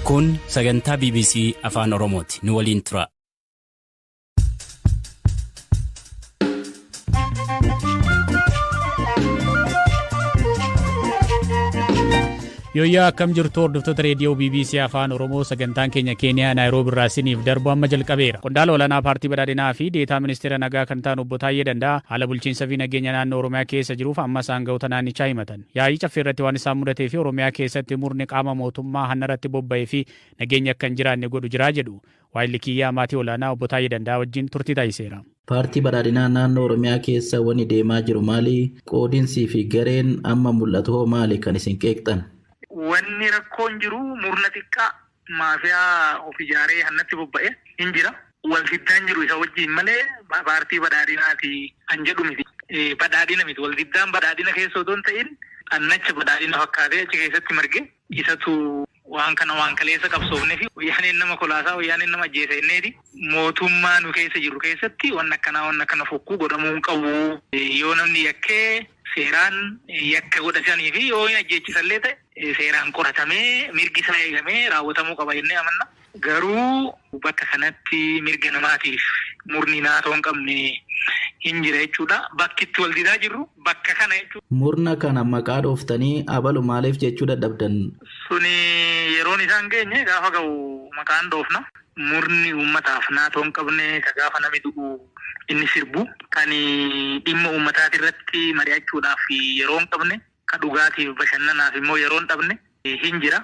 Kun sagantaa bbc Afaan Oromooti. Nu waliin turaa. Yooyyaa akkam jirtu hordoftoota reediyoo BBC Afaan Oromoo sagantaan keenya Keeniyaa Naayiroobi irraa isiniif darbu amma jalqabeera. Qondaala olaanaa paartii badhaadhinaa fi deetaa ministeera nagaa kan ta'an obbo Taayyee Danda'aa haala bulchiinsa fi nageenya naannoo Oromiyaa keessa jiruuf ammas aanga'oota naannichaa himatan. Yaa'ii caffee irratti waan isaan mudatee fi Oromiyaa keessatti murni qaama mootummaa hannarratti bobba'ee fi nageenyi akka hin jiraanne godhu jira jedhu. Waayilli kiyyaa maatii olaanaa obbo Taayyee Danda'aa wajjin turtii taasiseera. Paartii Badhaadhinaa naannoo Oromiyaa keessa wani deemaa jiru maali? Qoodinsii fi gareen amma mul'atu hoo maali kan isin qeeqxan? Wanni rakkoon jiru murna xiqqaa maafiyaa of ijaaree hannatti bobba'e hin jira. Wal diddaan jiru isa wajjiin malee paartii badhaadhinaati kan jedhu miti. Badhaadhina miti. Wal diddaan badhaadhina keessa otoo hin ta'in xannacha badhaadhina fakkaatee achi keessatti marge isatu waan kana waan kaleessa qabsoofnefi wayyaaneen nama kolaasaa wayyaaneen nama ajjeesa jenneeti mootummaa nu keessa jirru keessatti wanni akkanaa wanni akkana fokkuu godhamuu hin qabu. Yoo namni yakkee seeraan yakka godhe sanii fi yoo hin ajjeechisallee ta'e seeraan qoratamee mirgi isaa eegamee raawwatamuu qaba jennee amanna. Garuu bakka kanatti mirga namaatiif murni naatoo hin qabne hin jira jechuudha. Bakki itti wal didaa jirru bakka kana jechuudha. Murna kana maqaa dhooftanii abalu maaliif jechuu dadhabdan? Suni yeroon isaa hin geenye, gaafa ga'u maqaan dhoofna. Murni uummataaf naatoo hin qabne, ka gaafa nami du'u inni sirbu, kan dhimma uummataatirratti mari'achuudhaaf yeroo hin qabne, ka dhugaatiif bashannanaaf immoo yeroo hin dhabne hin jira.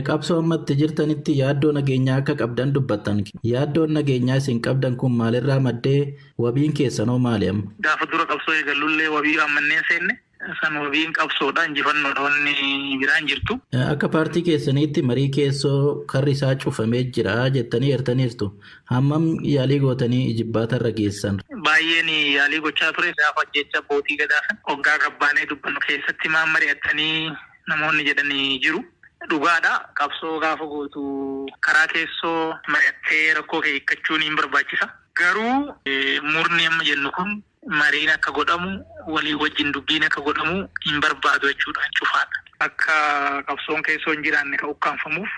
Qabsoo amma itti jirtanitti yaaddoo nageenyaa akka qabdan dubbattan. Yaaddoon nageenyaa isin qabdan kun maalirraa maddee? Wabiin keessan hoo maali amma? Gaafa dura qabsoo eegallullee wabii waammannee hin seenne. San wabiin qabsoodha, injifannoodha wanni biraa hin jirtu. Akka paartii keessaniitti marii keessoo karri isaa cufamee jira jettanii eertaniirtu. Hammam yaalii gootanii ijibbaata irra geessan? Baay'een yaalii gochaa ture. Gaafa ajjeechaa abbootii gadaa san hoggaa gabbaanee dubbannu keessatti maal mari'attanii namoonni jedhani jiru. Dhugaadha qabsoo gaafa gootu karaa keessoo mari'attee rakkoo kee hiikkachuun hin barbaachisa. Garuu murni amma jennu kun mariin akka godhamu, walii wajjin dubbiin akka godhamu hin barbaadu jechuudha. Cufaadha. Akka qabsoon keessoo hin jiraanne ka ukkaamfamuuf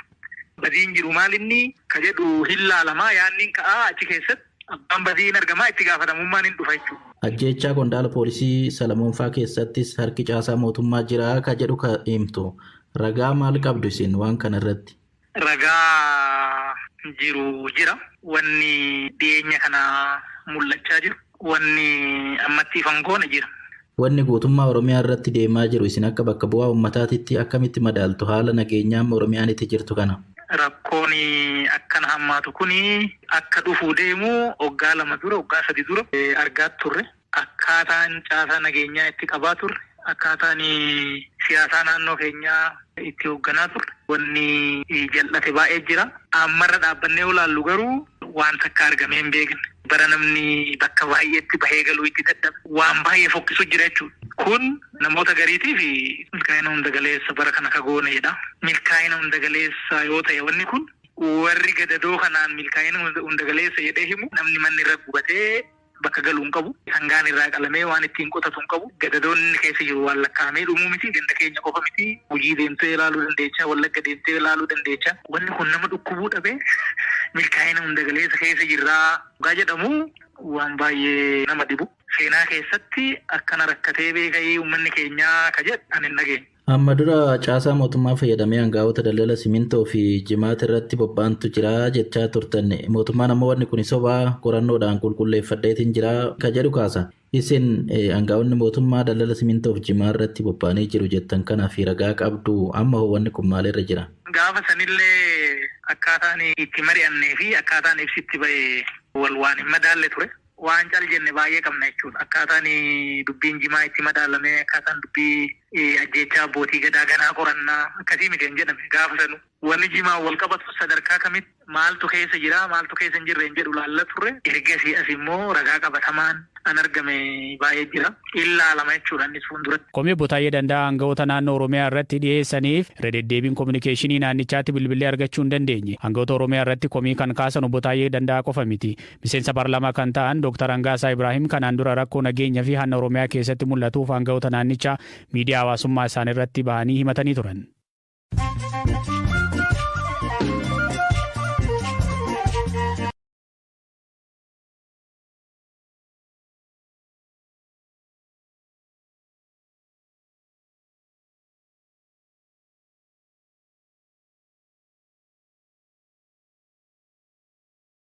badiin jiru maal inni ka jedhu hin laalama, yaanni hin ka'a achi keessatti abbaan badii hin argama, itti gaafatamummaan hin dhufa jechuudha. Ajjeechaa qondaala poolisii Salamoonfaa keessattis harki caasaa mootummaa jira ka jedhu ka himtu. Ragaa maal qabdu isin waan kana irratti? Ragaa jiru jira. Wanni dhiyeenya kana mul'achaa jiru, wanni ammatti ifa hin goone jira. Wanni guutummaa Oromiyaa irratti deemaa jiru isin akka bakka bu'aa uummataatitti akkamitti madaaltu haala nageenyaa amma Oromiyaan itti jirtu kana? Rakkoon akkana hammaatu kuni akka dhufuu deemu waggaa 2 dura, waggaa 3 dura argaa turre. Akkaataan caasaa nageenyaa itti qabaa turre, akkaataan siyaasaa naannoo keenyaa itti hoogganaa turre wanni jal'ate baay'ee jira. Ammarra dhaabbannee yoo laallu garuu waan takka argamee hin beekne. Bara namni bakka baay'eetti bahee galuu itti dadhabe waan baay'ee fokkisu jira jechuudha. Kun namoota gariitiif milkaa'ina hunda galeessa bara kana ka gooneedha. Milkaa'ina hunda galeessa yoo ta'e wanni kun warri gadadoo kanaan milkaa'ina hunda galeessa jedhee himu namni manni irra gubatee bakka galu hin qabu. Sangaan irraa qalamee waan ittiin qotatu hin qabu. Gadadoon inni keessa jiru waan lakkaa'amee dhumuu miti. Ganda keenya qofa miti. Gujii deemtee ilaaluu dandeecha. Wallagga deemtee ilaaluu dandeecha. Wanni kun nama dhukkubuu dhabee milkaa'ina hunda galeessa keessa jirraa dhugaa jedhamu waan baay'ee nama dhibu. Seenaa keessatti akkana rakkatee beekayii uummanni keenyaa ka jedhu ani hin dhageenye. Amma dura caasaa mootummaa fayyadamee angaa'ota daldala simintoo fi jimaata irratti bobba'antu jira jechaa turtan. Mootummaan ammoo wanni kun sobaa qorannoodhaan qulqulleeffadheetiin jira ka jedhu kaasa. Isin angaa'onni mootummaa daldala simintoo fi jimaa irratti bobba'anii jiru jettan kanaaf ragaa qabdu amma hoo wanni kun maalirra jira? Gaafa sanillee akkaataan itti mari'annee fi akkaataan ibsi itti ba'e wal waan hin madaalle ture. Waan cal jenne baay'ee qabna jechuudha. Akkaataan dubbiin jimaa itti madaalame, akkaataan dubbii ajjeechaa abbootii gadaa ganaa qorannaa akkasii miti kan jedhame gaafa sanuu. Wanni jimaan wal qabatu sadarkaa kamitti maaltu keessa jira, maaltu keessa hin jirre hin jedhu laalla turre. Ergasii as immoo ragaa qabatamaan an argame baay'ee jira. In laalama jechuudha innis fuulduratti. Komii Obbo Taayyee Danda'aa aanga'oota naannoo Oromiyaa irratti dhiyeessaniif irra deddeebiin kominikeeshinii naannichaatti bilbillee argachuu hin dandeenye. Aanga'oota Oromiyaa irratti komii kan kaasan Obbo Taayyee Danda'aa qofa miti. Miseensa Paarlaamaa kan ta'an Dr. Hangaasaa Ibraahim kanaan dura rakkoo nageenya fi hanna Oromiyaa keessatti mul'atuuf aanga'oota naannichaa miidiyaa hawaasummaa isaaniirratti bahanii himatanii turan.